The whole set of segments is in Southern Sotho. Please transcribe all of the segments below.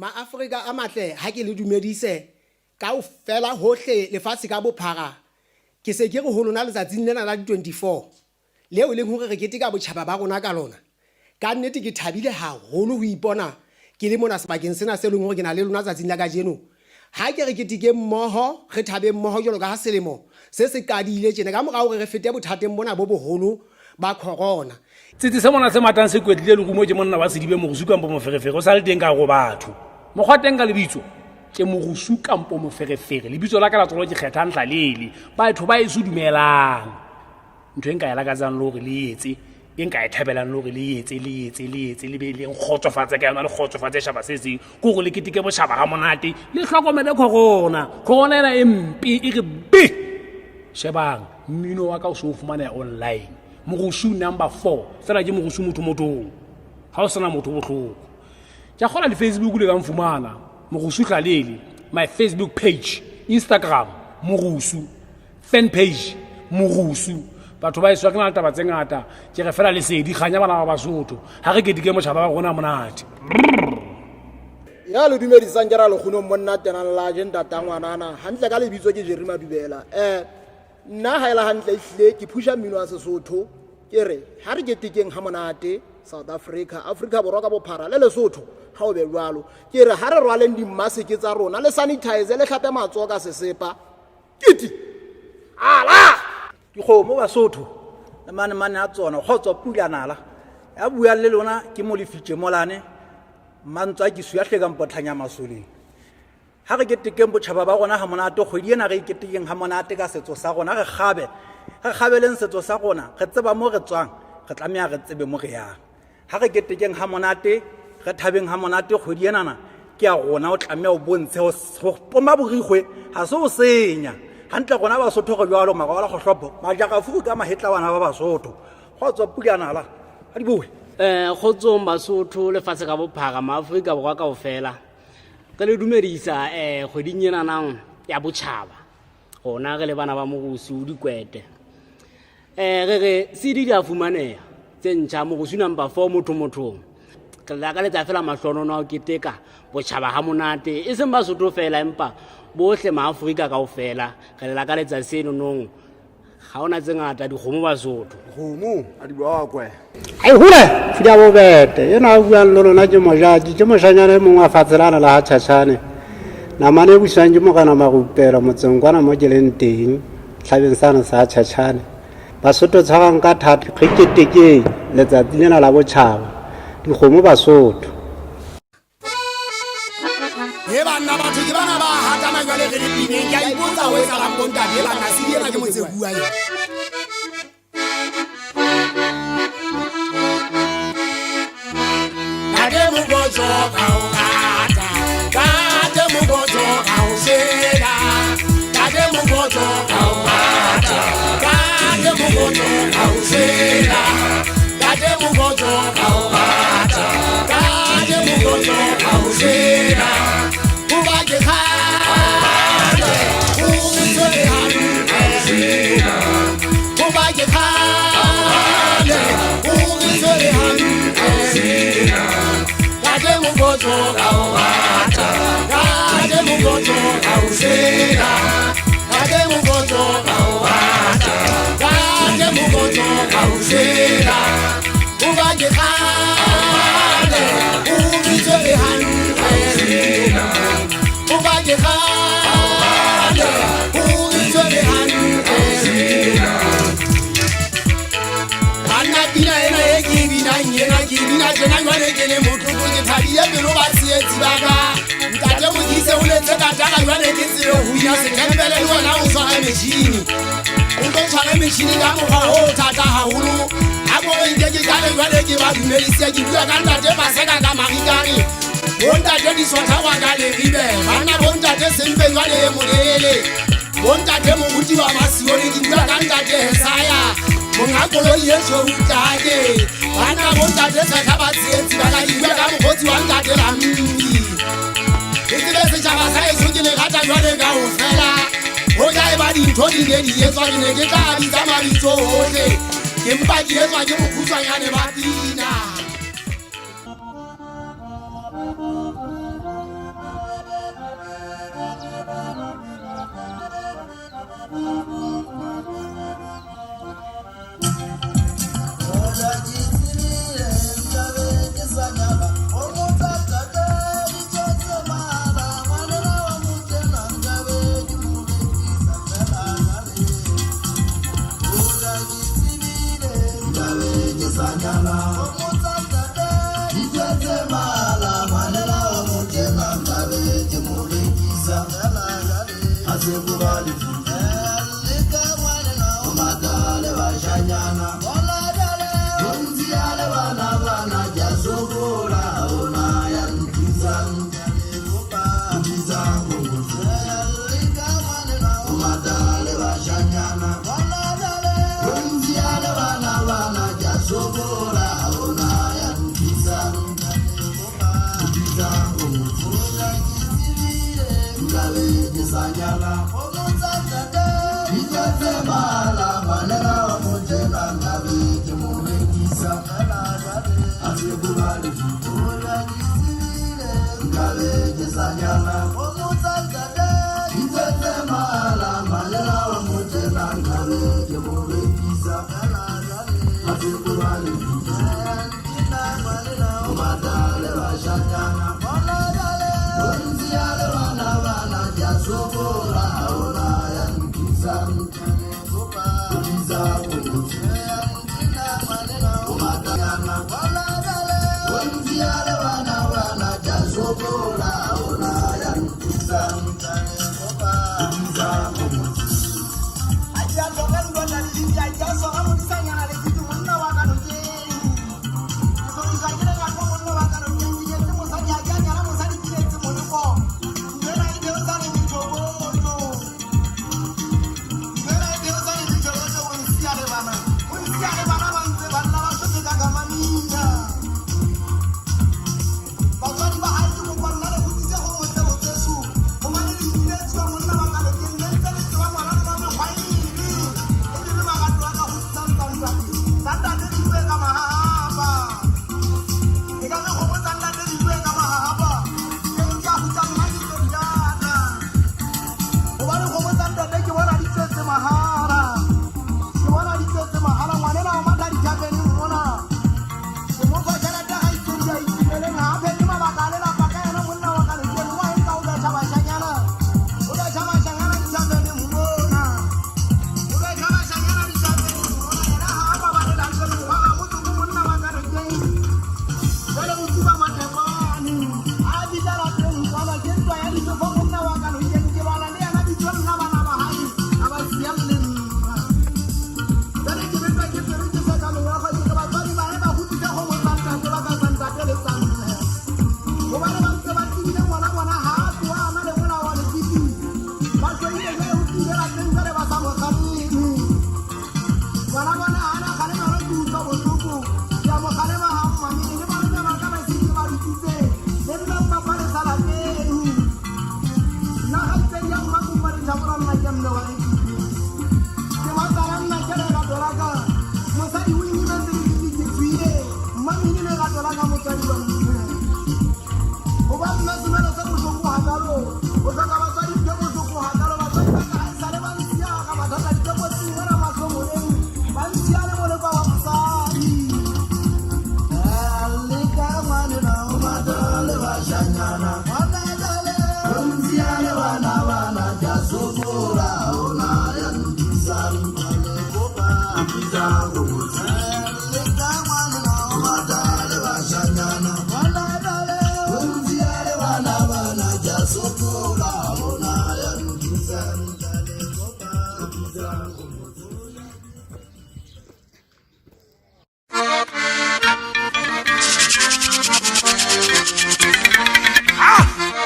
Maafrika a matle ha ke le dumedise kaofela hohle lefatshe ka bophara. Ke se ke re ho lona letsatsing lena la di-24 leo e leng hore re keteka botjhaba ba rona ka lona. Ka nnete ke thabile haholo ho ipona ke le mona sebakeng sena se leng hore ke na le lona tsatsing la kajeno. Ha ke re ketekeng mmoho, re thabeng mmoho jwalo ka ha selemo se se qadile tjena ka mora hore re fete bothateng bona bo boholo ba corona. Tsetse se mona se matang se kwetlile lerumo ke monna wa sedibe morusu kampo moferefere o sa le teng ka go batho. Mokgwa teng ka lebitso ke morusu kampo moferefere lebitso la ka la tswalo ke kgethang tlalele batho ba eso dumelang ntho e nka e lakatsang le gore le etse e nka e thabelang le gore le etse le etse le etse le be le nkgotsofatse ka yona le kgotsofatse shaba se seng ke gore le keteke bošaba ga monate le tlhokomele corona corona ena e mpe e re be shebang mmino wa ka o se o fumaneya online morusu number four fela ke morusu motho mothong ga o sena motho botlhoko ke a kgola le facebook le ka mfumana morusu tlalele my facebook page instagram morusu fan page morusu batho ba eswa ke na le taba tse ngata ke re fela lesedi kganya bana ba basotho ga re ketike motšhaba ba rona monate Ya le dumedisang ke ra lekgonong monna tenang la je ntata ngwanana hantle ka lebitso ke Jerry Madubela. Nna ha ela hantle ehlile ke phusha mmino wa Sesotho ke re ha re ketekeng ha monate South Africa, Afrika Borwa ka bophara le Lesotho ha o be jwalo. Ke re ha re rwaleng dimmaseke tsa rona le sanitize le hlape matsoho ka sesepa. Kiti. Ala! Dikgomo Basotho le mane mane a tsona kgotso pula nala ya buang le lona ke Molefitše Molane Mmantswa ke sua hlekang potlhanya masoleng ha re ketekeng botjhaba ba rona ha monate kgwedi ena re iketekeng ha monate ka setso sa rona re kgabe re kgabeleng setso sa rona re tseba mo re tswang re tlameha re tsebe mo re yang ha re ketekeng ha monate re thabeng ha monate kgwedi enana ke ya rona o tlameha o bontshe ho poma borikgwe ha se o senya hantle rona basotho re jwalo makwala kgohlopo majakafuru ka mahetla bana ba basotho go tswa pulanala ga di boe. Kgotsong basotho lefatshe ka bophara maaforika borwa kao fela re le dumedisa um kgweding enanang ya botšhaba rona re le bana ba morusu dikwete um re re cd di a fumaneha tse ntšha morusu number four motho mothong re lakaletsa fela mahlonono a ho keteka botšhaba ga monate e seng basotho fela empa bohle maaforika kao fela re le lakaletsa senonong ga ona tse ngata dikgomo basotho kgomo a di bokwe Ai hule fida bobete ena a buang le lona ke mojaki ke moshanyana e mongwe a fatshe lana la ga tšhatšhane namane e busang ke morena marupela motseng kwana mo ke leng teng tlhabeng sane sa tšhatšhane basotho tshwarang ka thata re ketekeng letsatsi lena la botšhaba dikgomo basotho He banna batho ke bana ba hatana jwale re le pineng ke a ipotsa ho etsahalang bontate he banna sedi ena ke motse bua ena. Ntate Mokotjo ka o rata, Ntate Mokotjo ka o shela, Ntate Mokotjo ka o rata, Ntate Mokotjo ka o shela, Ntate Mokotjo ka o rata, Ntate Mokotjo ka o shela, Hoba ke kgale o re tshwere hantle, Hoba ke kgale o re tshwere hantle, Ntate Mokotjo ka o rata, Ntate Mokotjo ka o shela, Ntate Mokotjo ka o rata, Ntate Mokotjo ka o shela, Hoba ke kgale o re tshwere hantle, Hoba ke kgale o re tshwere hantle. Banna pina ena e ke e binang ena ke e bina tjena jwale ke le motlotlo ke thabile pelo ba tshehetsi ba ka. Ntate Modise o letse katara jwale ke tsebe ho bina setempele le wena o tshware metjhini. O tlo tshware metjhini ka mokgwa o thata haholo. Ha ko re nke ke qale jwale ke ba dumedise ke bua ka ntate Paseka ka Marikane. Bontate Disotha wa ka Leribe. Banna bontate Sempe jwale e molelele. Bontate moruti wa Masione ke bua ka ntate Hesaya. Monga koloi e tshweu tlake. Banna bontate Tshehla ba tsietsi ba ka ke bua ka mokgotsi wa ntate Lampi. Ke tsebe setjhaba sa heso ke le rata jwale kaofela. Hoja eba dintho di ne di etswa ke ne ke tla bitsa mabitso ohle. Ke mpa ke etswa ke bokgutshwanyane ba pina.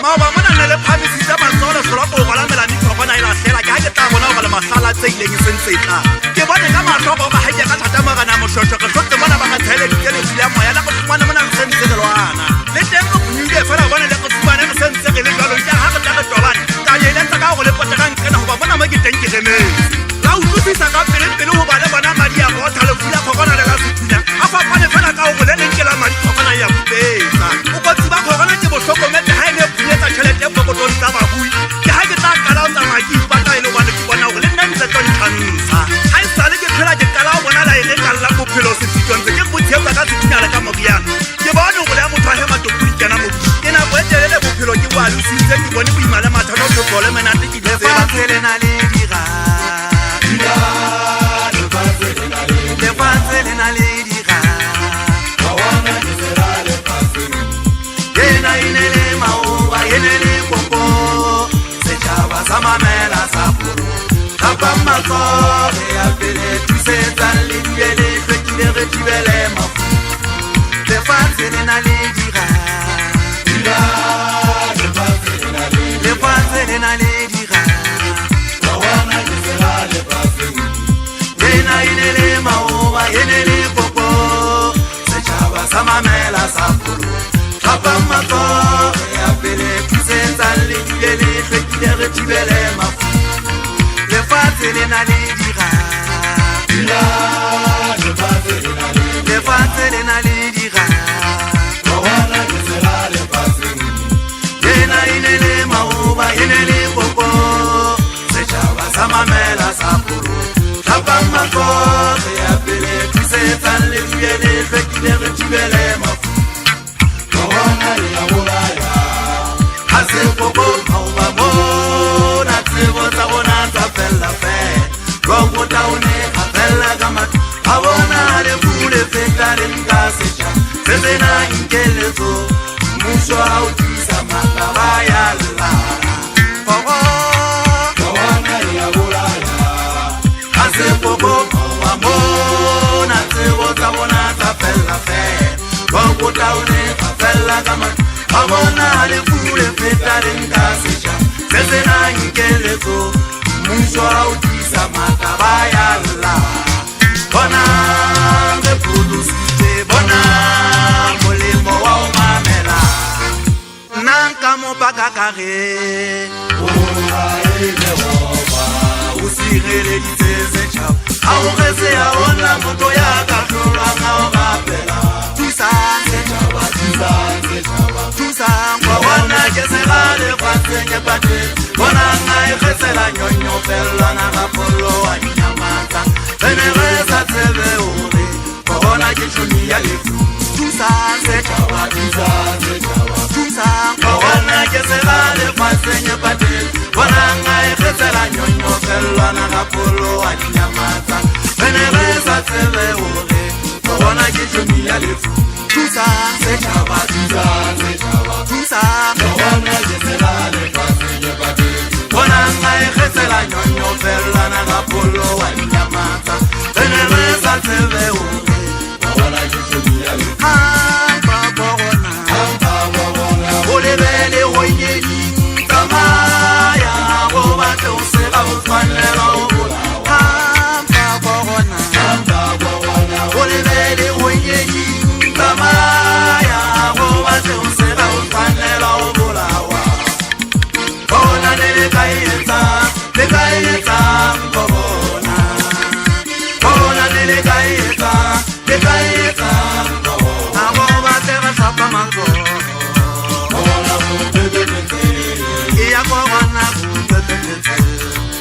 Maoba mona ne le phamisitse matsoho lehlolwa ko rwala melane tlhokwana e lahlela ke ha ke tla bona hore le mahlala tse ileng e sentse e tla ke bone ka mahlo gore ha ke ka thata morena moshweshwe re hlotse mona ba re tsheleditse lefu la moya la go fumana mona re sentse re lwana le teng re phonyuhile fela bone le re fumane re sentse re le jwalo ja ha re tla re tobane taba e lentsa ka hore le pote ka nqena hoba mona mo ke teng ke remetse la utlwisisa ka pele pele hoba le bona madi a rotha lefu la corona le la sethunya a fapane fela ka hore le leng ke la madi corona ya kupetsa o kotsi ba corona ke bohlokometse ha e ne phunyetsa tjhelete pokotong tsa barui ke ha ke tla qala ho tsamaya ke ipata e le hobane ke bona hore le nna ntse tlo ntjhantsha ha e sale ke phela ke qala ho bona la e re kalla bophelo sefitong tse ke bo tshepa ka sethunya le ka moriana ke bone hore le ya motho a hema tokodi kena mobu ke nako e telele bophelo ke bo alositse ke bone boima le mathata tlhopho le menate ke lefatshe le na le dira lefatshe le na le dira Hlapang matsoho re ya pele, thusetsang le dule le hlwekile re thibele mafu. Lefatshe le na le dira. Lefatshe le na le dira. Lena e ne le maoba, e ne le popo. Setjhaba sa mamela sa pholoha. Hlapang matsoho re ya pele, thusetsang le dule le hlwekile re thibele mafu. Lefatshe le na le dira. Lefatshe le na le dira. Lena e ne le maoba, e ne le popo. Setjhaba sa mamela sa pholoha. Hlapang matsoho re ya pele, thusetsang le dule le hlwekile re thibele mafu. Corona e a bolaya. Ha se popo maoba mona, tsebo tsa rona tsa fella fela. Lockdown e ka fella ka matlo a bona lefu le feta le nka setjhaba se senang keletso. Mmuso ha o tiisa matla ba ya lla. Corona e a bolaya. Ha se popo maoba mona, tsebo tsa rona tsa fella fela. Lockdown e ka fella ka matlo a bona lefu le feta le nka setjhaba se senang keletso. Mmuso ha o tiisa matla ba ya lla. Bonang re pholositswe, bonang molemo wa ho mamela. Nna nka mo paka ka re, o sireleditse setjhaba. Ha o re se ha hona motho ya ka hlolwang ha o rapela. Thusang setjhaba, thusang setjhaba, thusang. Corona ke sera lefatsheng e patetse. Bonang a e kgetsela nyonyo fellwana ga pholo wa dinyamatsa. Re ne re sa tsebe hore corona ke tjhomi ya lefu. Thusang setjhaba, thusang setjhaba, thusang. Corona ke sera lefatsheng e patetse. Bonang a e kgetsela nyonyo fellwana ga pholo wa dinyamatsa. Re ne re sa tsebe hore corona ke tjhomi ya lefu. Thusang setjhaba, thusang setjhaba, thusang. Corona ke sera lefatsheng e patetse. Bonang a e kgetsela nyonyo fellwana ga pholo wa dinyamatsa. Re ne re sa tsebe hore corona ke tjhomi ya lefu. Hampa corona, hampa corona, o lebele ho nyeding. Tsamaya ho batle ho sera ho tshwanela ho bolawa. Hampa corona, hampa corona, o lebele ho nyeding. Tsamaya ho batle ho sera ho tshwanela ho bolawa. Corona ne le ka e etsang, le ka e etsang corona. Corona ne le ka e etsang, le ka e etsang corona. Ha ho batle re hlapa matsoho. Corona bo pepetse. E ya corona bo pepetse.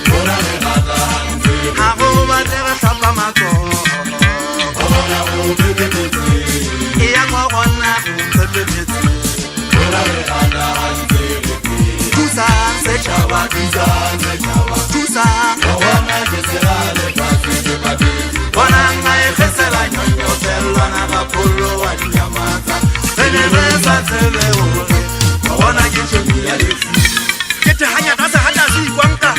Corona re rata hantle. Ha ho batle re hlapa matsoho. Corona bo pepetse. E ya corona bo pepetse. Corona re rata hantle. Thusang setjhaba, thusang setjhaba, thusang. Corona ke sera lefatsheng e patetse. Bonang a e kgetsela nyonyo fellwana ga pholo wa dinyamatsa. Re ne re sa tsebe hore corona ke tjhomi ya lefu. Ke tehanyata se hata se ikwanka.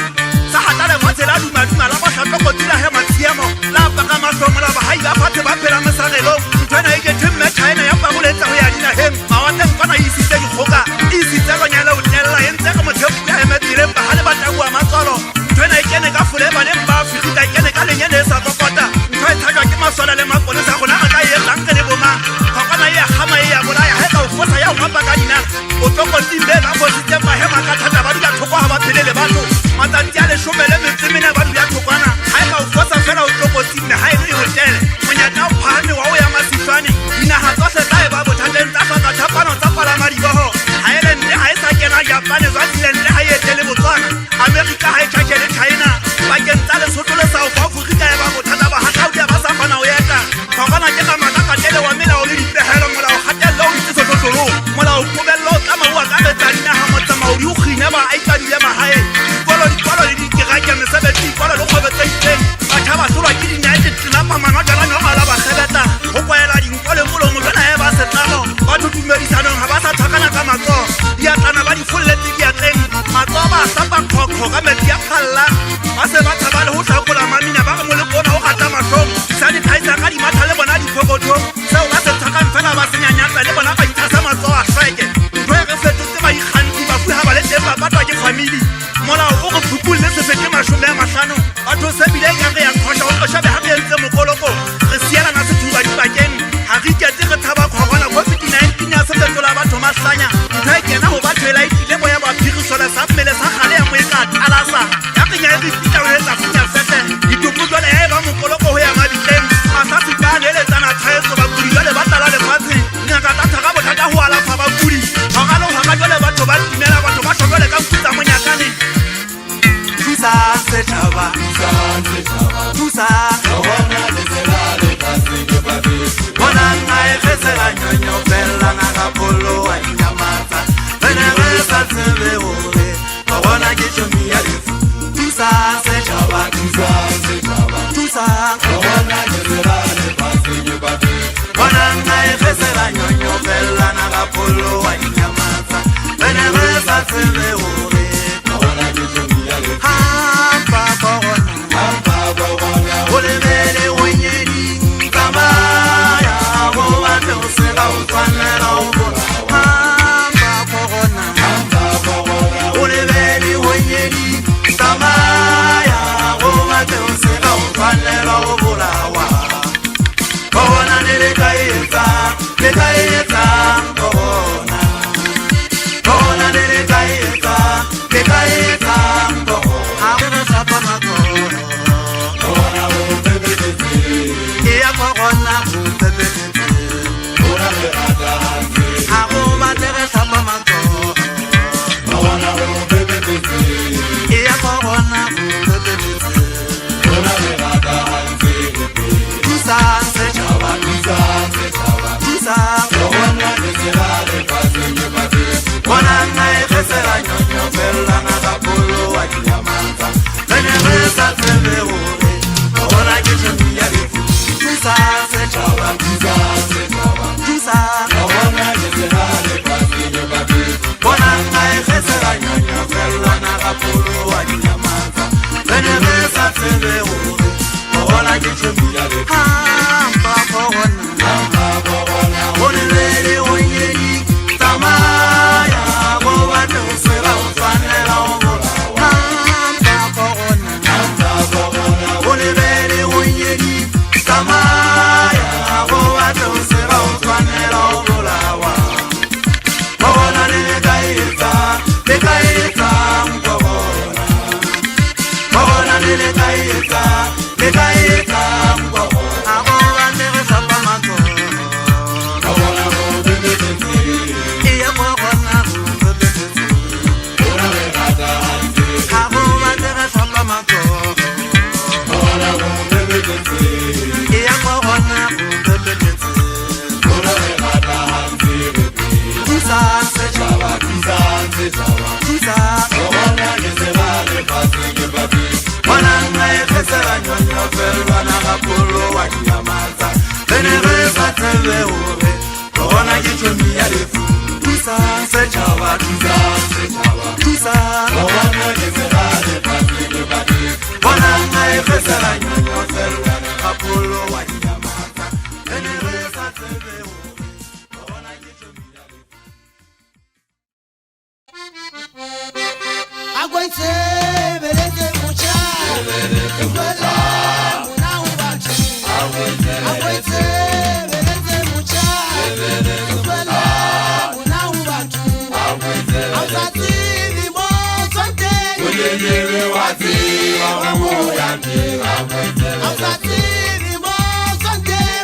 Sa hata lefatshe la dumaduma la bohla tlokotsi la hema tshiamo. La paka mahlomola bahai ba fatshe ba phelang mesarelong. Ntho ena e ke themme China ya paboletsa ho ya dinaheng. Mawatleng kwana e isitse dikgoka, e isitse lonyana ho tella, e ntse re motho ya emetsileng bahale ba tabuwa matswalo. Ntho ena e kene ka fole baneng ba Afrika, e kene ka lenyane e sa kokota. Ntho e tshajwa ke masole le maponesa, rona re tla e etsang re le bomang? Corona e ya kgama, e ya bolaya, ha e ka o fosa ya o ngwapa ka dinala. O tlokotsing be ba fositseng ba hema ka thata, ba dula thoko ha ba phele le batho. Matsatsi a leshome le metso e mene ba dula thokwana. Ha e ka o fosa fela o tlokotsing mme ha e le e hotele. Monyetla o phahame wa ho ya Masifane. Dinaha tsohle tsa eba bothateng, tsa hloka thapano, tsa palama diboho. Ha e le ntle ha e sa kena Japane, Swaziland ha e etele Botswana. Amerika ha e tjhakele China. Pakeng tsa Lesotho le South Africa e ba bothata, bahahlaudi ha ba sa kgona ho eta. Corona ke ka makakatele wa melao le dipehelo, molao kgatello o itse sehlohlolong. Molao qobello o tlama ho akaretsa dinaha, motsamao di o kgina ba a ikadile mahaeng. Dikolo, dikolo le dikereke, mesebetsi, dikolo le kgwebo tse itseng. Batjha ba hlolwa ke dinaete, tsenapa, manwa, jwala, nyora, la ba kgebetsa. Ho kwaela dinko le molomo, jwale ha e ba nyanyatsa le bona ba itshasa matsoho a hlweke. Ntho e re fetotse baikgantshi, bafu ha ba le teng ba patwa ke family. Molao o re phupulle se fete 50, batho se bile ka re ya qhosha, o tlo shebe ha re entse mokoloko, re sielana sethuba dipakeng, ha re iketse re tshaba corona. COVID-19 ya se fetola batho mahlanya, ntho e kena ho batho e laetile boya ba phirisole sa mmele sa kgale ya mo e ka talasa, ya re nya e re pitla ho etsa senya fehle, ditopo jwale ya e ba mokoloko ho ya mabitleng, masa supa a neletsana tshwaetso, bakudi jwale ba tlala lefatshe, dingaka tsa tshwara bothata ho alafa bakudi, hora le hora jwale batho ba timela, batho ba shwa jwale ka nku tsa monyakane. Thusa setjhaba, thusa, bonang a e kgesela nyonyo fela ngaka pholo wa inyamatsa, re ne re sa tsebe hore corona ke tjhomi ya lefu. Thusa setjhaba, thusa, bonang a e kgesela nyonyo fela ngaka pholo wa inyamatsa, re ne re sa tsebe hore corona ke tjhomi ya lefu. Hampa corona, o lebele o nyeding, tsamaya ho batle ho sela o tshwanela ho bolawa. Hampa corona, o lebele o nyeding, tsamaya ho batle ho sela o tshwanela ho bolawa. Corona ne le ka etsang, le ka etsang corona. Corona ne le ka etsang, le ka etsang corona. Ha re hlapa matsoho, e ya corona ho pepetetse. Ha ho batle re hlapa matsoho, e ya corona ho pepetetse. Thusa setjhaba, thusa, bonang a e kgesela nyonyo fela ngaka pholo wa dinyamatsa, re ne re sa tsebe hore corona ke tjhomi ya lefu. Thusa setjhaba, thusa, bonang a e kgesela nyonyo fela ngaka pholo wa dinyamatsa, re ne re sa tsebe hore corona ke tjhomi ya lefu. Hampa corona, o lebele o nyeding, tsamaya ho batle ho sela o tshwanela ho bolawa. Hampa corona, o lebele o nyeding, tsamaya ho batle ho sela o tshwanela ho bolawa. Corona ne le ka etsang, le ka etsang corona. Corona ne le ka etsang, le ka etsang corona. Ha ho batle re hlapa matsoho, e ya corona ho pepetetse. Ha ho batle re hlapa matsoho, e ya corona ho pepetetse. Thusa setjhaba, thusa, bonang a e kgesela nyonyo fela ngaka pholo wa dinyamatsa, re ne re sa tsebe hore corona ke tjhomi ya lefu. Thusa setjhaba, thusa, bonang a e kgesela nyonyo fela ngaka pholo wa dinyamatsa, re ne re sa tsebe hore corona ke tjhomi ya lefu. Akwetsebeletse motjha, utlwele mona ho batho. Akwetsebeletse motjha, utlwele mona ho batho. Ha o sa tsebe mo tswang teng, ha o sa tsebe mo tswang teng,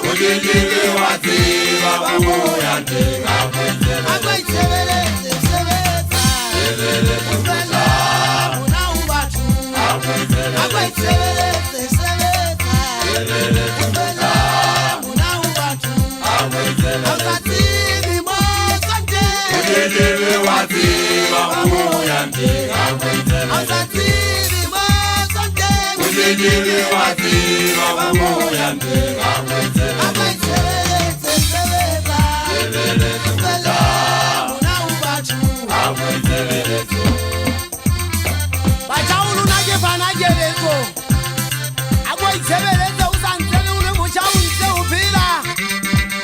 akwetsebeletse sebetsa, utlwele mona ho batho. Akwetsebeletse sebetsa, utlwele mona ho batho. Ha o sa tsebe mo tswang teng, ha o sa tsebe mo tswang teng, akwetsebeletse sebetsa, utlwele mona ho batho. Batjha ho lona ke fana keletso, a ko itshebeletse o sa ntse o le motjha o ntse o phela,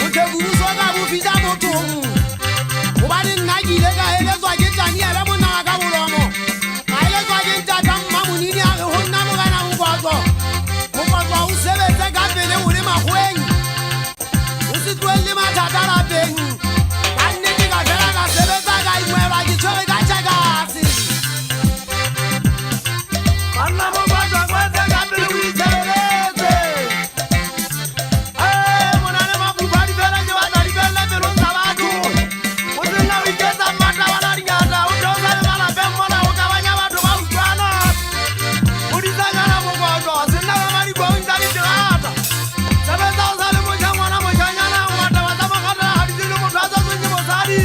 boqheku bo soka bo fihla mo lapeng. Ka nnete ka fela ka sebetsa ka ingweba ke tshwere ka tjhakase. Banna mo batla kwetse ka pele o itshebeletse. Ee, mona le mapupadi fela ke batla di felle pelong tsa batho. O se nna o iketsa matla bana dingata, o theosa le malapeng mona o kabanya batho ba utlwana. O disanyana mokotlo, se nna ba madikong tsa diterata. Sebetsa o sa le motjha ngwana motjhanyana, o mataba tsa mokgathala ha di tsebe motho a tswatsweng ke mosadi.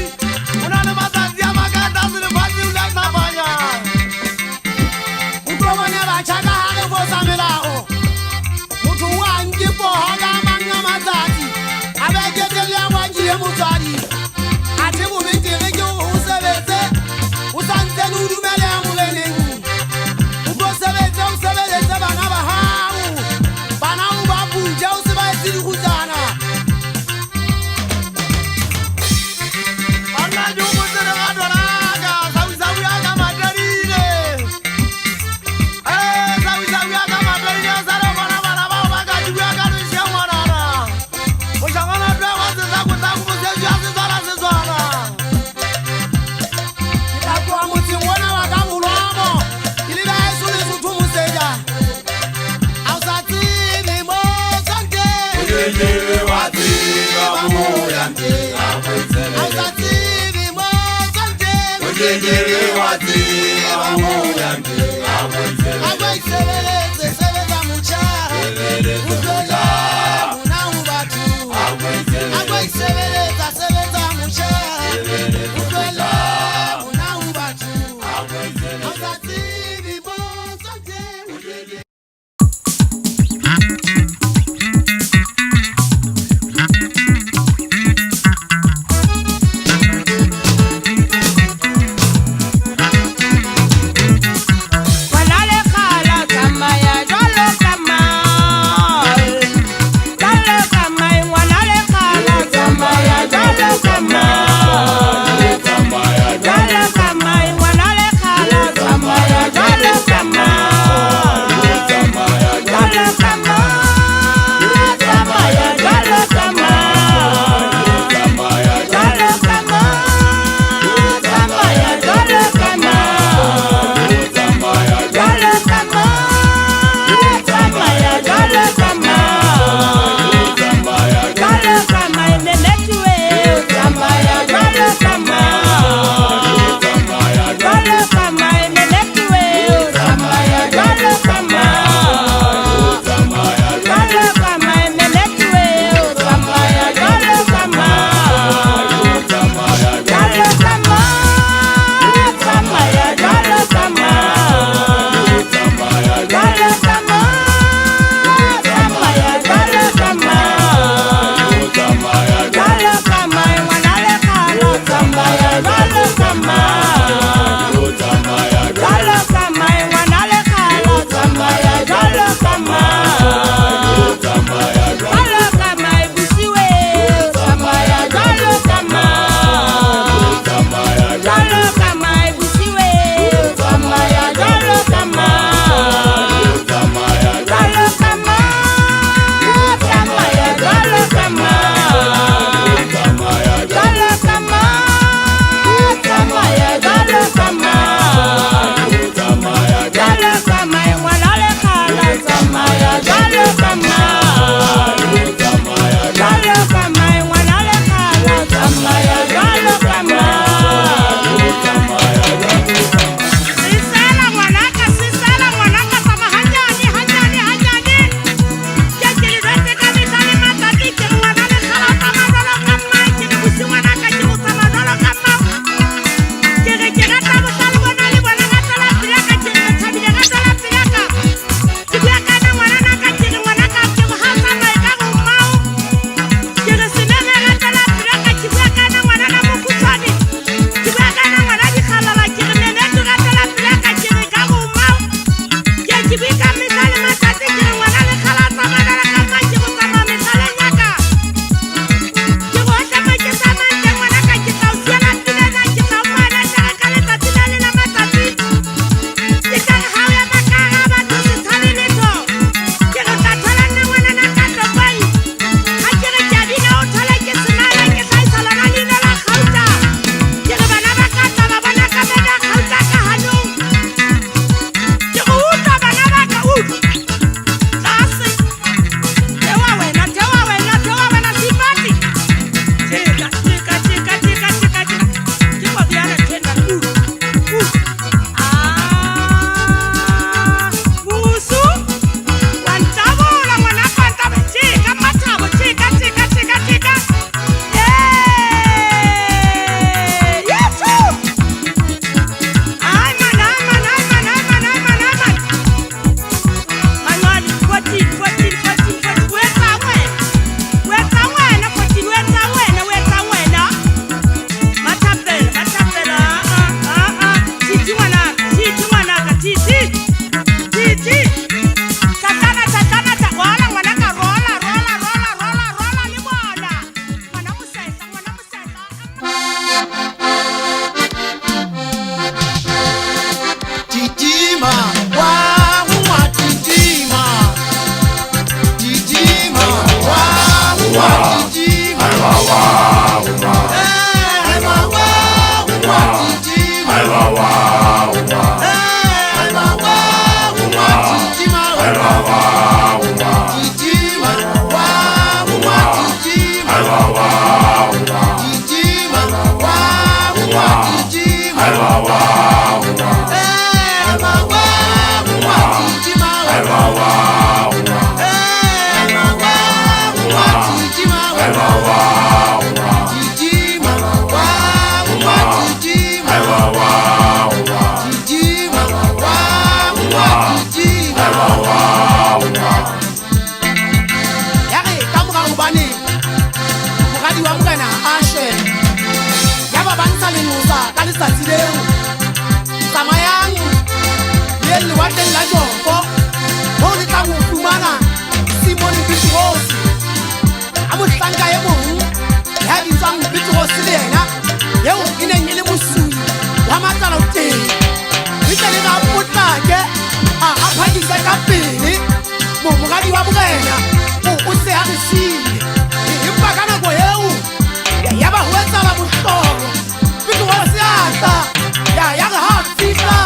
O na le matsatsi a makata selefatshe o la hlapanya. O tlo bone batjha ka ha re fosa melao. Motho o a nke poho ka a mang a matsatsi, a be a ketelle a mo nkile motswadi. Athe bobetere ke hore o sebetse, o sa ntsane o dumeleha moreneng. O tlo sebetse, o sebeletse bana ba hao. Bana o ba phuthe, o se ba etse dikgutsana. Banna ke hopotse lerato la ka, sabusabu ya ka matedile. Ee, sabusabu ya ka matedile, o sale o bona bana bao ba ka ke bua ka lesea ngwanana. Moshangwana tloha wa sesakosaku, mosebetsi wa setswana setswana. Ke tla tloha motseng ona wa ka bolomo, ke lebe haeso Lesotho moseja. Ha o sa tsebe mo tswang teng. Ha o sa tsebe mo tswang teng. Ha o isebeletse, sebetsa motjha. O tlohele mona ho batho. Ha o isebeletsa, sebetsa motjha. O tlohele mona ho batho. Ha o sa tsebe mo tswang teng. Ngwana lekgala tsamaya jwalo ka mal. letsatsi leo, tsamayang le lewatleng la Jopo, moo le tlang ho fumana Simone Petrose a mohlanka e mong ya bitswang Petrose le yena, eo e neng e le mosuhi wa matlalo teng. Le tle le ba potlake, a phakise ka pele, moradi wa morena o se a re siile. Empa ka nako eo ya ba ho etsahala mohlolo. Petrose a tla, ya re ha a fihla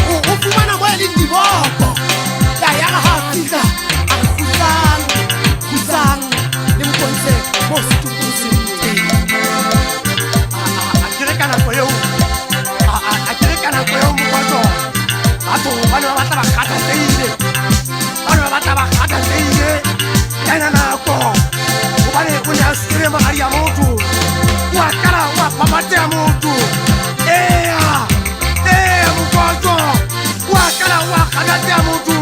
o fumana mo e leng diboko. Ya re ha a fihla a re kgutlang, kgutlang le mpontshe moo setopo se leng teng. A ke re ka nako eo, a ke re ka nako eo mokgotso, batho ba ne ba batla ba kgathatsehile, ba ne ba batla ba kgathatsehile ka ena nako, hobane o ne a siile moradi ya motho, o a qala o a phaphatheha motho. Eya, eya mokgotso, o a qala o a kgathatseha motho,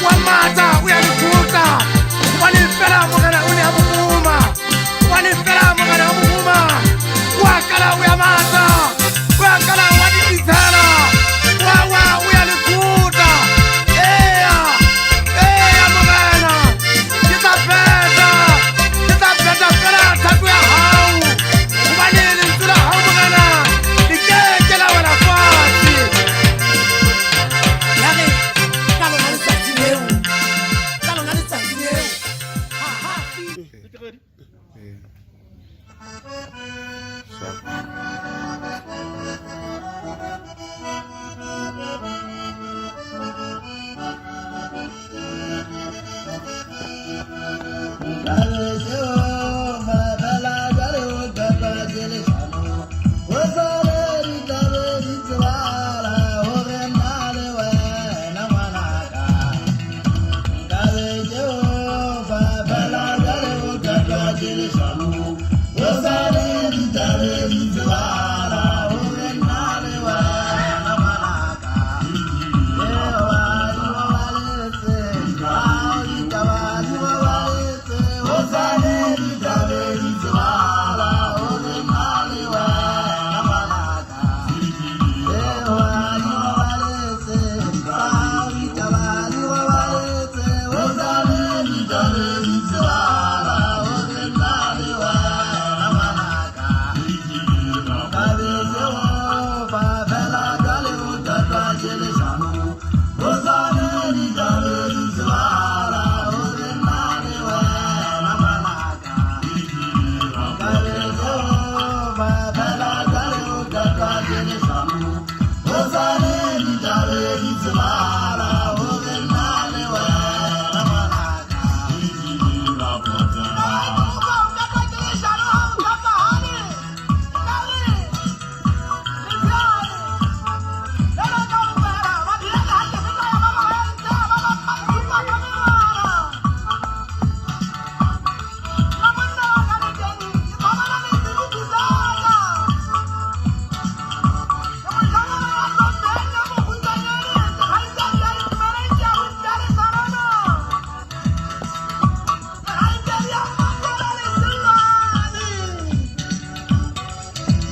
wa matha o ya lekgotla, hobane fela morena o ne a mo roma, hobane fela morena a mo roma, o a qala o ya matha, o a qala wa dipitsela, wa wa o ya lekgotla. Eya, eya morena, ke tla phetha, ke tla phetha fela thato ya hao, hobane lentswe la hao morena le ke ke la wela fatshe. Ya re ka lona letsatsi leo, ka lona letsatsi leo, ha fihla.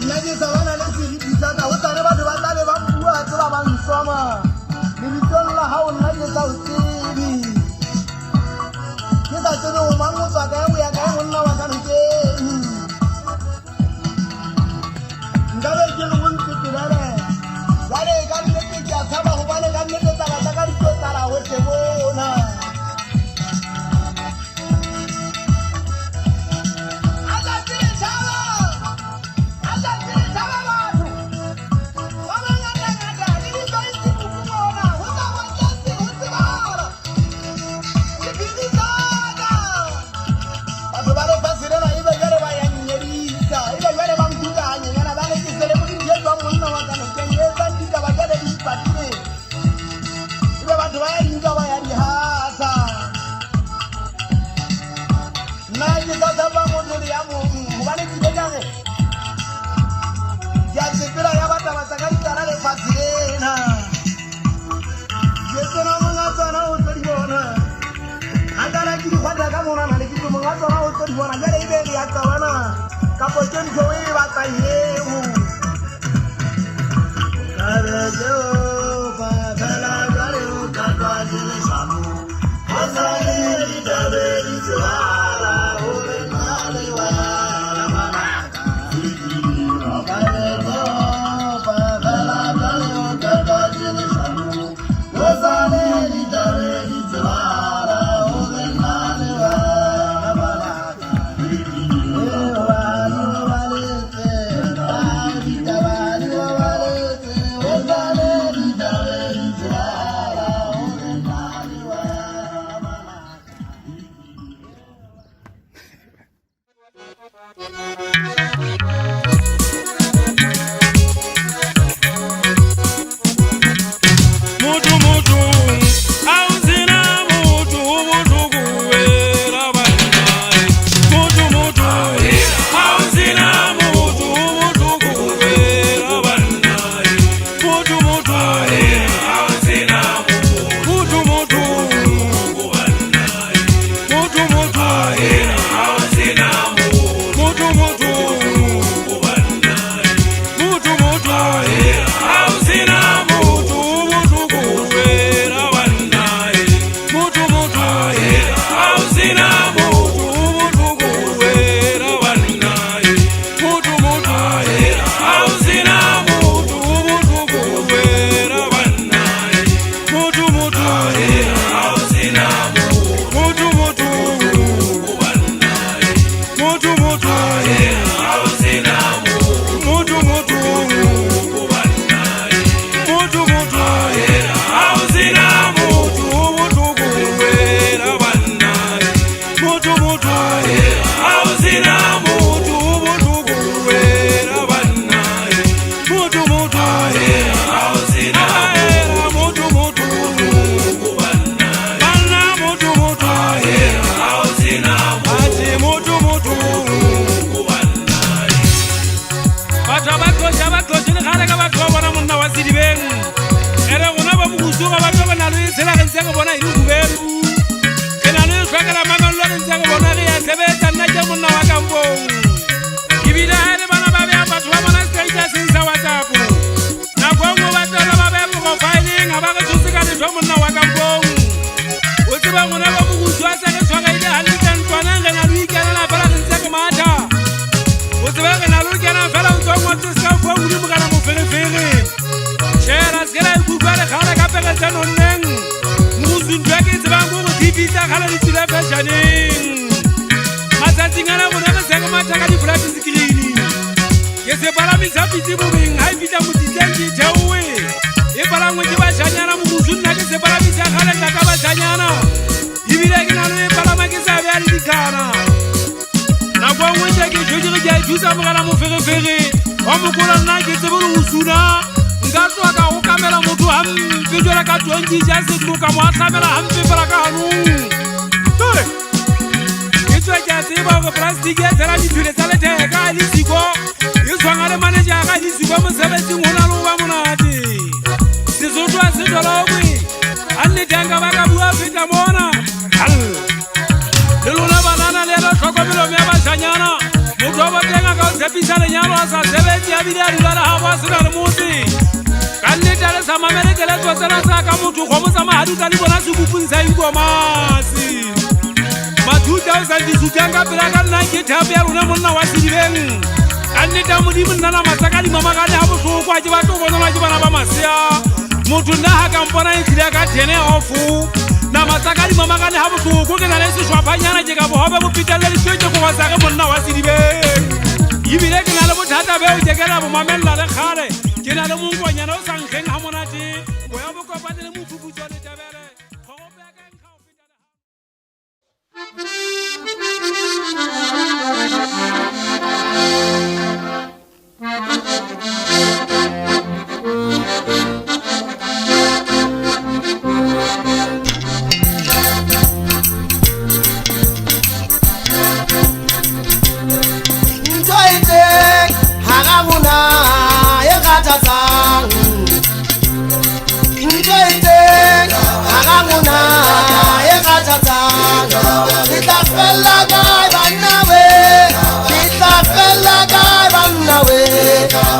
Nna ke sa bana le seriti sa ka, ho tsane batho ba tlabe ba mpua tseba ba nsoma. Lebitsong la hao nna ke sa o tsebe, ke sa tsebe o mang, o tswa kae, o ya kae, monna wa ka nokeng. Nkabe ke re o ntsepelele jwale, ka nnete ke a tshaba, hobane ka nnete taba tsa ka di tlo tlala hohle mona. A tsatsi le tjhaba, a tsatsi le tjhaba batho ba bangatangata le ditlwaetsi kuku mona, ho tla bo tletse ho tsebahala diphiri tsa ka. Batho ba lefatshe lena ebe jwale ba ya nnyedisa, ebe jwale ba nkuka hanyenyana, ba re ke celebrity e tswang monna wa ka nokeng, e etsang ditaba jwale di ipatile, ebe batho ba ya di nka ba ya di hasa. Nna ke sa tshepa motho le ya mong, hobane ke ile ka re ke a tsepela ya bataba tsa ka di tlala lefatshe lena. Ke tsena monga tsona o tlo di bona, ha tlala ke di kgwatha ka monwana le ke tlo monga tsona o tlo di bona. Jwale ebe re ya qabana, kapo ke ntho e batlang eo.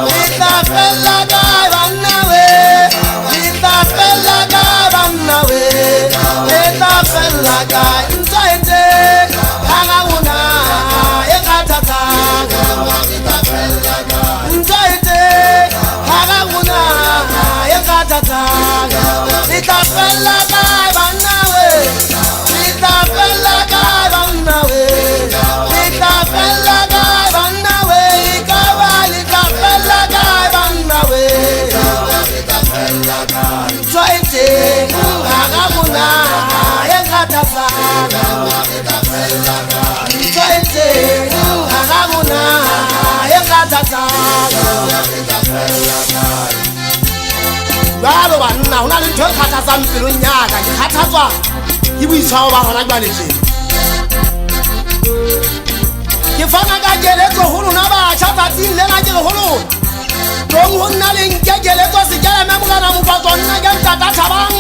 Ke tla fella kae banna we? Banna ho na le ntho e kgathatsang pelong ya ka. Ke kgathatswa ke boitshwaro ba hona jwale tjena. Ke fana ka keletso ho lona batjha tsatsing lena ke re ho lona. Tlong ho nna le nke keletso se ke eme morena Mopatso nna ke ntata Thabang.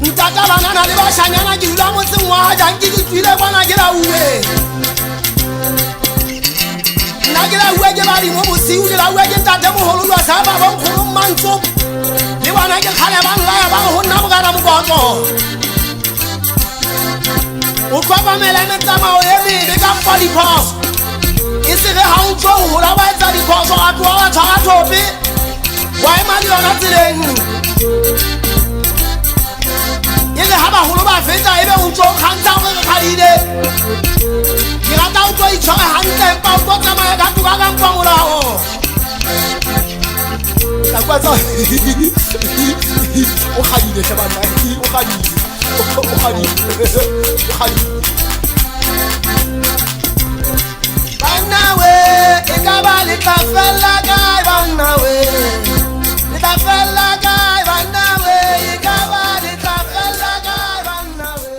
Ntata banana le bashanyana ke dula motseng wa jang ke tswile kwana ke lauwe. Nna ke lauwe ke badimo bosiu ke lauwe ke ntate moholo jwa sa ba bonkgono Mmantso. Le bona ke kgale ba nlaya ba re ho nna morena Mopatso. O hlokomele metsamao e mebe kampo diphoso. E se re ha o ntso o hola wa etsa diphoso wa tloha wa tshwara thope wa ema le yona tseleng. E re ha baholo ba feta ebe o ntso o kgantsha hore re kgadile. Ke rata o tlo itshware hantle empa o tlo tsamaya ka toka kampo molao. Ka kwa tsa o kgadile hle banna, o kgadile. O kgadile, o kgadile. Banna we, e ka ba le tla fella kae banna we? Le tla fella kae banna we? E ka ba le tla fella kae banna we?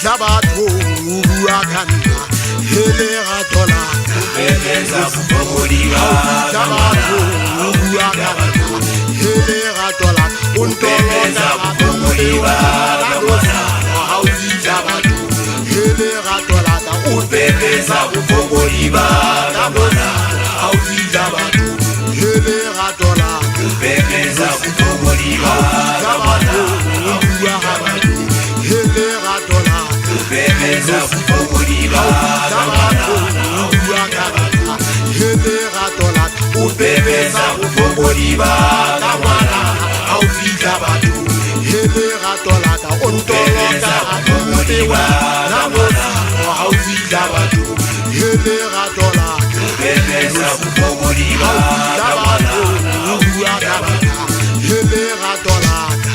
fihla bathong o bua ka nna he lerato la ka. Pepesa bofokodi ba Ha o fihla ka bathong ngwanana. o bua ka nna he lerato la ka. O ntoloka Pepesa hape bofokodi ba ka ngwanana. Ha o fihla bathong he lerato la ka. O Pepesa bofokodi ba ka ngwanana. Ha o fihla bathong he lerato la ka. Pepesa bofokodi ba ka ngwanana. O bua ka nna he lerato la ka. Pepesa bofokodi ba ka ngwanana. O bua ka nna he lerato la ka. O Pepesa bofokodi ba ka ngwanana. Ha o fihla bathong he lerato la ka. O ntoloka hape wena mosiko. Ha o fihla bathong he lerato la ka. Pepesa bofokodi ba ka ngwanana. O bua ka nna he lerato la ka.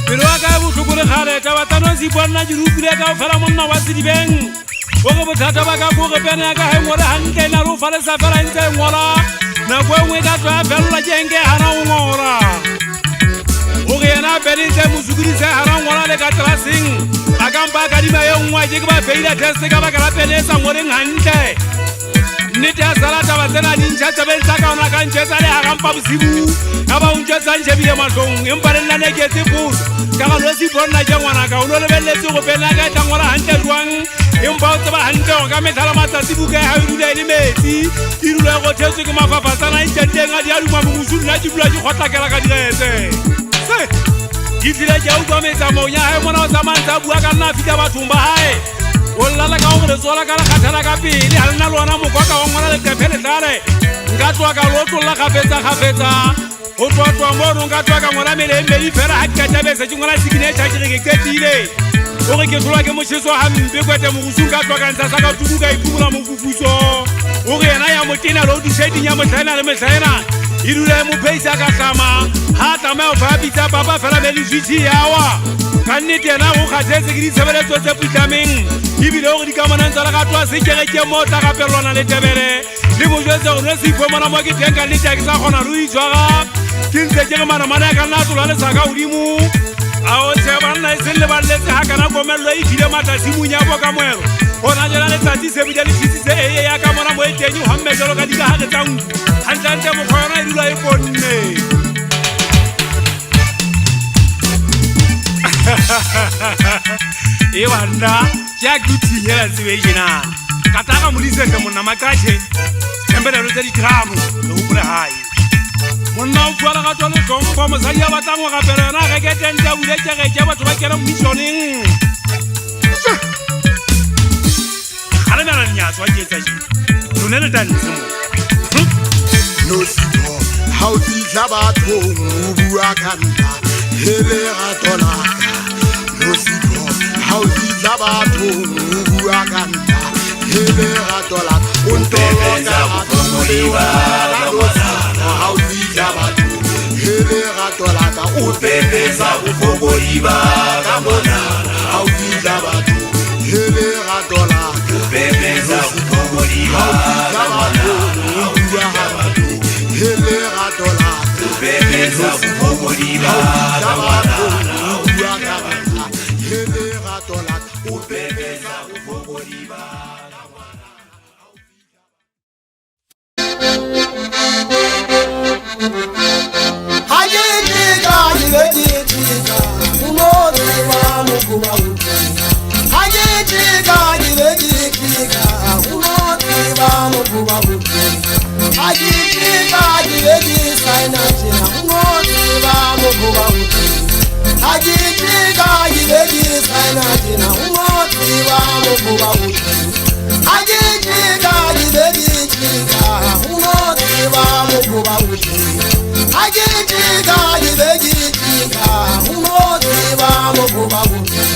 Pelo wa ka e bohloko le kgale taba tsa Nozipho nna ke di utlwile kaofela monna wa sedibeng. Hore bothata ba ka kore pene ya ka ha e ngole hantle e na le ho falesa fela e ntse e ngola. Nako e nngwe e ka tloha ya fellwa ke eng ke hana ho ngola. Hore yena pene e ntse e mo sokodisa e hana ho ngola le ka tlelaseng. A ka mpa a kadima e nngwe a ke ke ba feila test ka baka la pene e sa ngoleng hantle. Nnete ya sala taba tsena di ntjha tsebeng tsa ka ona ka ntjhetsa le hara mpa bosibu. Ka ba o ntjwetsa ntjhebile mahlong empa le nna ne ke etse potso. Ka re Nozipho nna ke ngwanaka o no lebelletse hore pene ya ka e tla ngola hantle jwang. Empa o tseba hantle hore ka mehla le matsatsi buka ya hao e dula e le metsi. E dula e rothetswe ke mafafatsana a ntjanteng a di a duma morusu nna ke dula ke kgotlakela ka diretse. Se ke tlile ke a utlwa metsamaong ya hae mona o tsamaya ntse a bua ka nna a fihla bathong ba hae. O llala ka hore letsoho la ka le kgathala ka pele ha le na le ona mokwa ka wa ngola leqephe le tlale. Nka tloha ka lo otlolla kgafetsa kgafetsa. Ho tloha tloha mono nka tloha ka ngola mele e mmedi fela ha ke qeta bese ke ngola signature ke re ke qetile. Hore ke hlolwa ke motjheso hampe kwete morusung ka tloha ka ntsha sa ka tuku ka iphumula mofufutso. Hore yena ya motena load shedding ya mohlaena le mehlaena e dula e mo pheisa ka hlama. Ha tlameha ho fa pitsa papa fela be le switch ya wa. Ka nnete yena o kgathetse ke ditshebeletso tse putlameng. Ebile hore dikamanong tsa lerato ha se kereke moo o tla rapellwana le tebele. Le mo jwetse hore Nozipho mona mo ke teng ka nnete ha ke sa kgona le ho itshwara. Ke ntse ke re manamane a ka nna a tlola le sa ka hodimo. A o tjhe banna e seng le balletse ha kana komello e file matla tshimong ya bo ka moelo. Hona jwale letsatsi se bile le tjhisitse eye ya ka mona mo e teng ho hamme jwalo ka dikahare tsa nku. Hantlentle mokgwa yona e dula e ponne. E banna ke a ke thinyela tsebe tjena. Ka tla ka modise hle monna Maqatjhe. Thembelelo tsa ditramo le hopole hae. Monna o fuwa lerato le hlompho mosadi ya batlang ho rapela yena a reke tente a bule kereke batho ba kena missioneng. Kgalemela lenyatso ha ke etsa tjena. Lona le tantshe mo. Nozipho ha o fihla bathong o bua ka nna he lerato la ka. Nozipho ha o fihla bathong o bua ka nna he lerato la ka. O ntoloka hape wena Nozipho ha o fihla bathong he lerato la ka. O Pepesa bofokodi ba ka ngwanana. Ha o fihla bathong he lerato la ka. Pepesa bofokodi ba ka ngwanana. O bua ka nna he lerato la ka. Pepesa bofokodi ba ka ngwanana. O bua ka nna he lerato la ka. O Pepesa bofokodi ba ka ngwanana. Ha ke tjeka ke be ke tjeka o no tseba mokgoba o teng. Ha ke tjeka ke be ke tjeka o no tseba mokgoba o teng. Ha ke tjeka ke be ke saena tjena o no tseba mokgoba o teng. Ha ke tjeka ke be ke saena tjena o no tseba mokgoba o teng. Ha ke tjeka ke be ke tjeka o no tseba mokgoba o teng. Ha ke tjeka ke be ke tjeka o no tseba mokgoba o teng.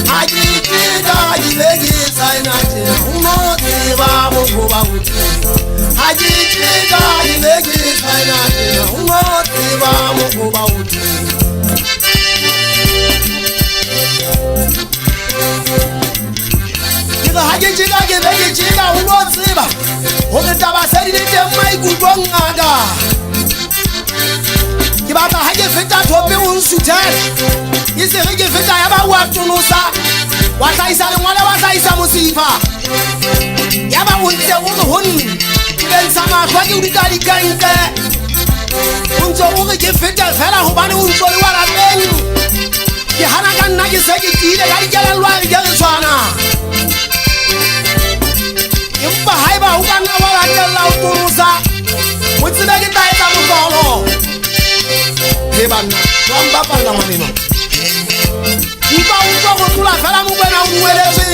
Ha ke tjeka ke be ke saena tjena o no tseba mokgoba o teng. Ha ke tjeka ke be ke saena tjena o no tseba mokgoba o teng. Ke re ha ke tjeka ke be ke tjeka o no tseba hore taba se di le teng maikutlong a ka. Ke batla ha ke feta thope o nsuthele. E se re ke feta ya ba o a tonosa. Wa hlahisa lengwale wa hlahisa mosifa. Yaba o ntse o re ho nna ke bentsha mahlo ke o dikadikantle. O ntse o re ke fete fela hobane o ntso le wa lapeng. Ke hana ka nna ke se ke tiile ka dikelello ha re ke re tshwana. Empa haeba o ka nna wa latella o torosa, o tsebe ke tla etsa mohlolo. He banna, wa mpapalla ngwaneno. Utlwa o utlwa go tlola fela Mokwena o dumeletswe.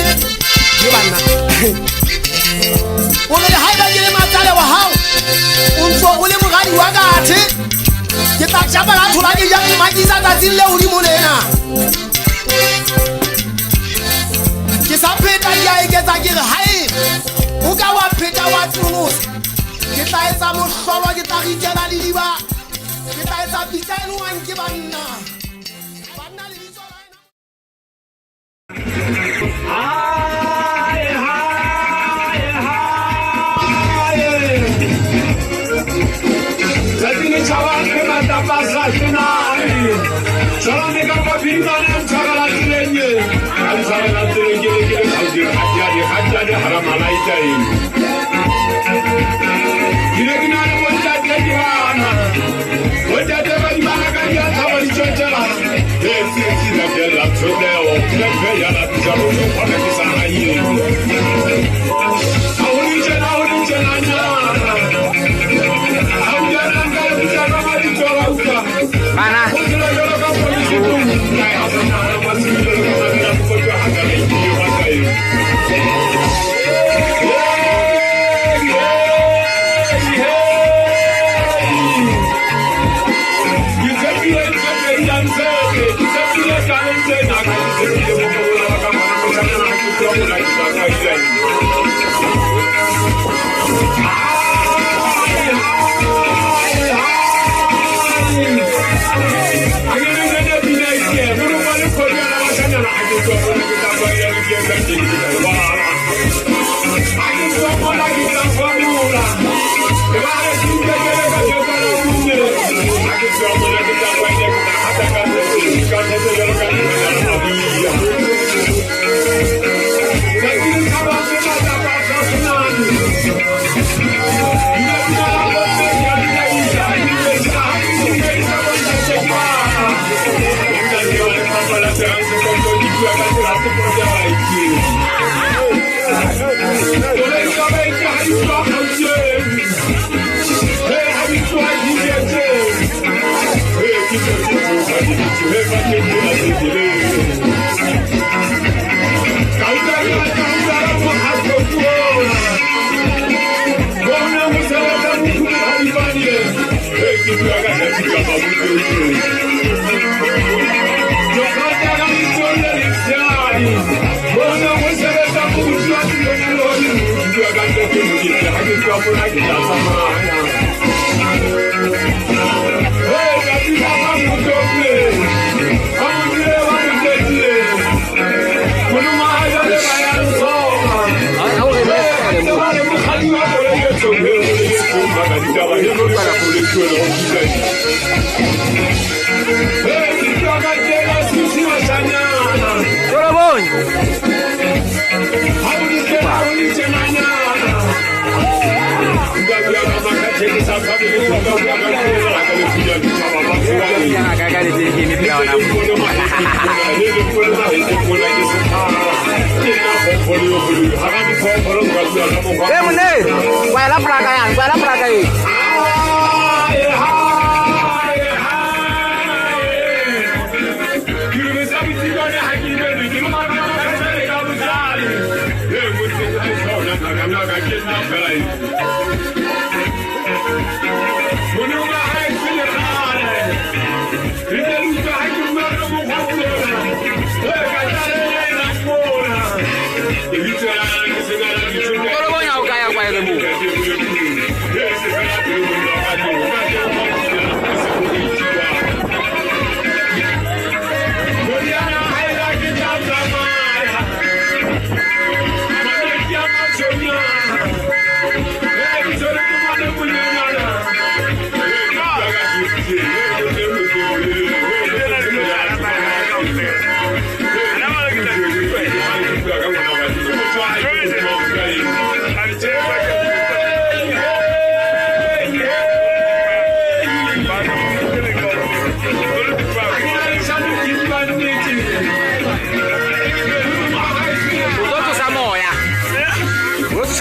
He banna. O re haeba ke le matsale wa hao, o ntso o le moradi wa ka athe. Ke tla tjapa ka thola ke jang mmakisa tsatsing le hodimo lena. Ke sa pheta ke a eketsa ke re hae o ka wa pheta wa tlonosa. Ke tla etsa mohlolo, ke tla ritela lediba. Ke tla etsa pitsa e nowang ke banna. Banna lebitso la ena. Hae, hae, hae. Tsatsi le tjhabang ke matlapa a sa hloname. Tjhabang ka maphirimane a ntshwarela tseleng e. A ntshwarela tseleng ke le ke le Gauteng, kgatiane, kgatiane hara malaita eng. Ke ne ke na le bontate ke bana. Bontate ba dibana ka diatla ba di tjotjela. E tsietsi latella tshotleho, lefe ya la dijalo tse kgona ke sa haeng. Ha ho le tjena, ho le tjena nyana. Ha o kena nka le bitsa ka mabitso a utlwa. Bana. Ho tsela jwalo ka polisi tlung. Ka ya bona ha masimo jwalo ka mabitso a mokotlo ha ka le ikile wa ka eng.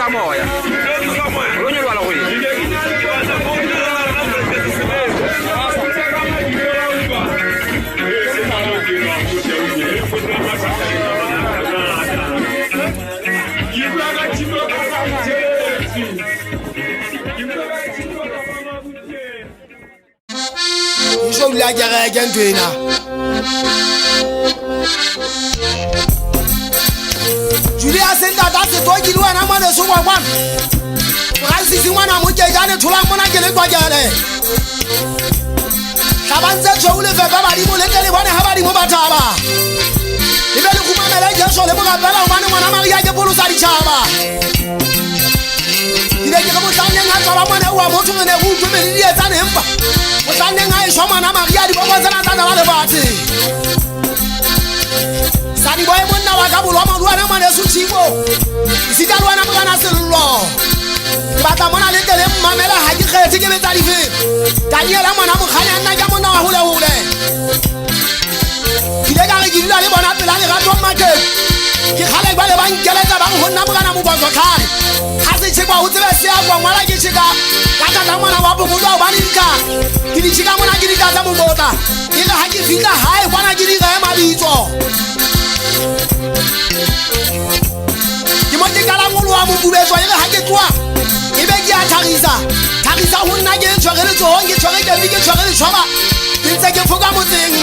Tsosa moya. O lo nyoloha lerweng. Ke dula kereke ntho ena. Julius ntata setoki le wena ngwaneso ngwakwana. Francis ngwana mokejane tholang mona ke le kwakele. Hlabang tse tshweu le fepe badimo le tle le bone ha badimo ba thaba. Le be le kgumamele Jesu le mo rapela hobane ngwana Maria ke polosa ditjhaba. Ke ne ke re mohlaneng ha tswalwa ngwana wa motho re ne re utlwe mele di etsane empa mohlaneng ha eshwa ngwana Maria diboko tsena tsa tlala lefatshe. Sadi boy monna wa ka bolwa maluana ngwaneso Tshiko. Esita le wena morena Sello. Ke batla mona le tle le mmamela ha ke kgethe ke betsa dife. Daniela ngwana mokgane a nna ke monna wa hole hole. Ke ile ka re ke dula le bona pela lerato market. Ke kgale jwale ba nkeletsa ba re ho nna morena Mokotlo tlhare. Ha se tjhekwa ho tsebe se ya kwa ngwala ke tjheka. Ka tata ngwana wa Bobolo hobane ditla. Ke di tjheka mona ke ditla tsa mokotla. Ke re ha ke fihla hae kwana ke di rehe mabitso. Ke mo ke qalang ho loha mokubetswa e re ha ke tloha e be ke a tharisa. Tharisa ho nna ke tshwere letsohong, ke tshwere kepi, ke tshwere letjhoba. Ke ntse ke foka motseng.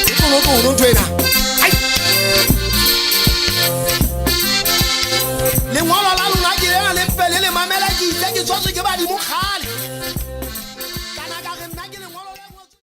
Ke tlono ntho ena. Ai. Lengolo la lona ke lena le mpe le le mamela ke itse ke tshwatswe ke badimo kgale. Kana ka re nna ke lengolo le ngotswe.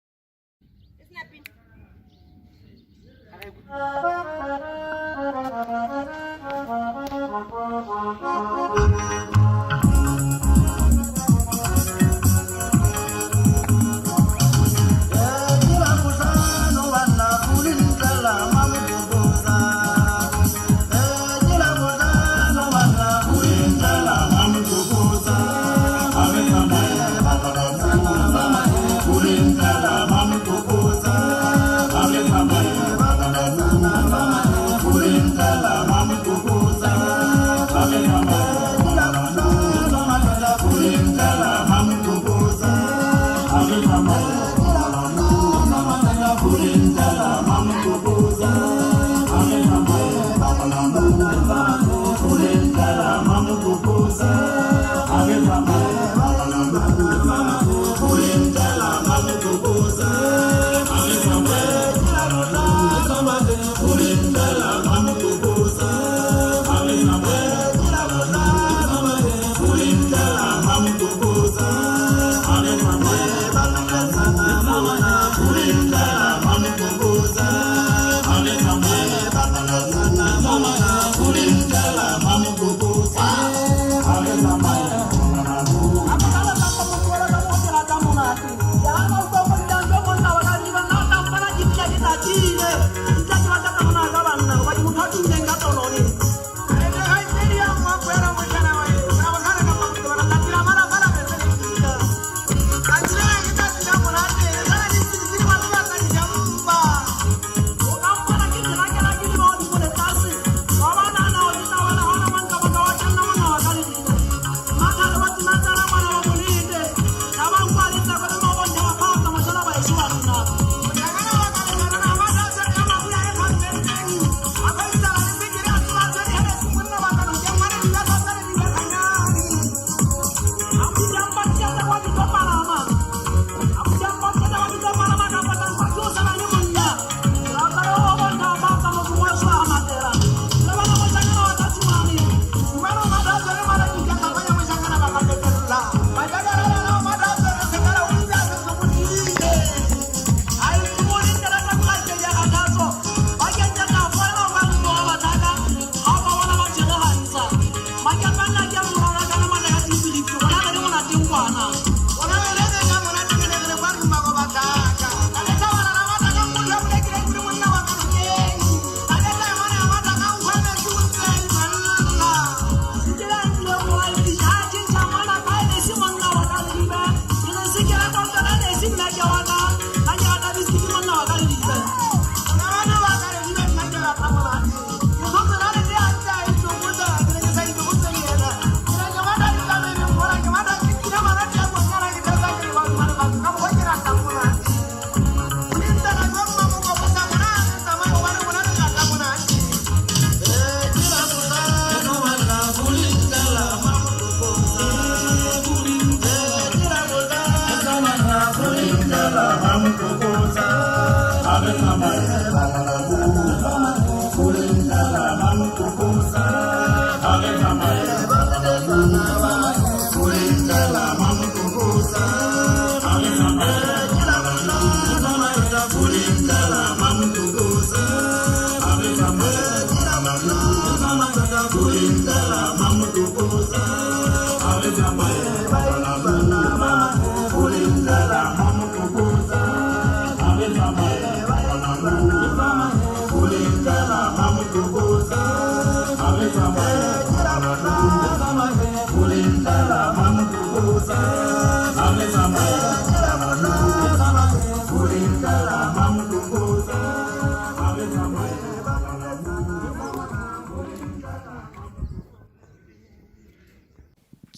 Mama.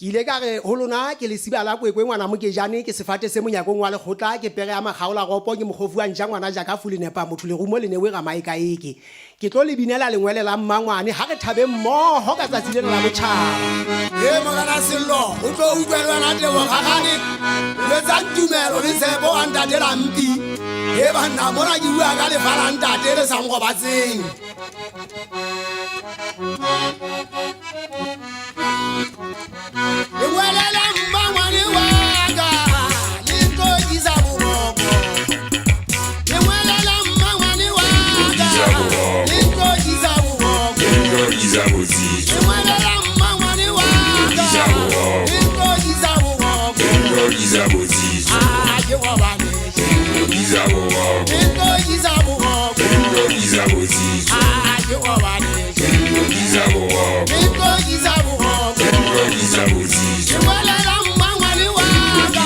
Ke ile ka re ho lona ke lesiba la kwekwe ngwana mokejane ke sefate se monyakong wa lekgotla ke pere ya makgaola ropo ke mokgofu wa ntja ngwana jaka fu le nepa motho lerumo le newe ramaekaeke ke tlo le binela lengwele la mmangwane ha re thabe mmoho ka tsatsi lena la botjhaba. E morena Sello o tlo utlwa le wena Tebogo Gagane letsang tumelo le tshepo wa ntate la mpi e banna mona ke bua ka lefa la ntate le sa nrobatseng. Lengwele la mmangwane wa ka le tlo isa boroko. Lengwele la mmangwane wa ka le tlo isa boroko. Lengwele la mmangwane wa ka le tlo isa boroko. Ah, ke robale. Le tlo isa boroko. Ah, ke robale. Le tlo isa boroko. Lengwele la mmangwane wa ka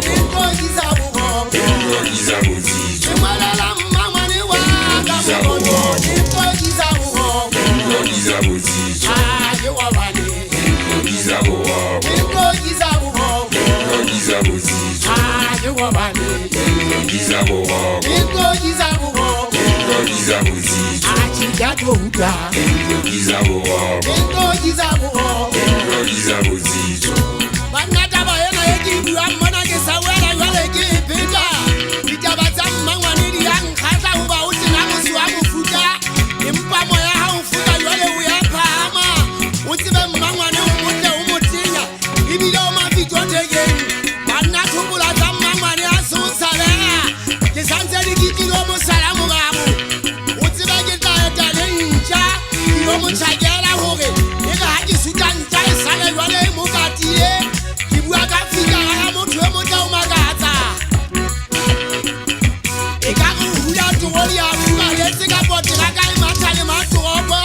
le tlo isa boroko. Lengwele la mmangwane wa ka le tlo isa boroko. Ah, ke robale. Le tlo isa boroko. Ah, ke robale. Le tlo isa boroko. Ah, ke tlo utlwa. Le tlo isa boroko. Banna taba ena e ke buang mona ke sa wela jwale ke e pheta. Ditaba tsa mmangwane di a nkgahla hoba o sena mosi wa mofuta. Empa moya ha o foka jwale o ya phahama. O tsebe mmangwane o motle o motenya ebile o mafito thekeng. Banna thokola tsa mmangwane a se o tshabeha. Ke santse di ke tlilo mosala morao. O tsebe ke tla eta le ntja ke lo mo tjhakela hore e re ha ke suta ntja e sale jwale e mo katile. Ke bua ka fikara ya motho e motle o makatsa. E ka re o hula toroli ya furaletse ka poteraka e matha le matoropo.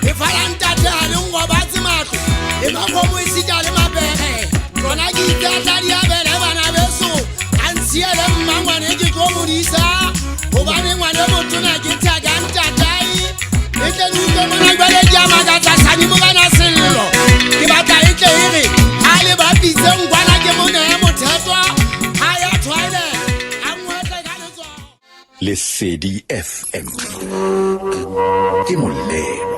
E fala ntate ha le nrobatse matlo e makgomo esita le mabere. Tsona ke itse a tla di abele bana beso. A ntshiele mmangwane ke tlo modisa. Hobane ngwane motona ke thaka ntatae. E tle le utlwe mona jwale ke a makatsa sane morena Sello. Ke batla e tle e re ha le bapise ngwana ke mona ya mothetwa ha ya toilet a ngwetle ka letsoho. Lesedi FM ke molelwa.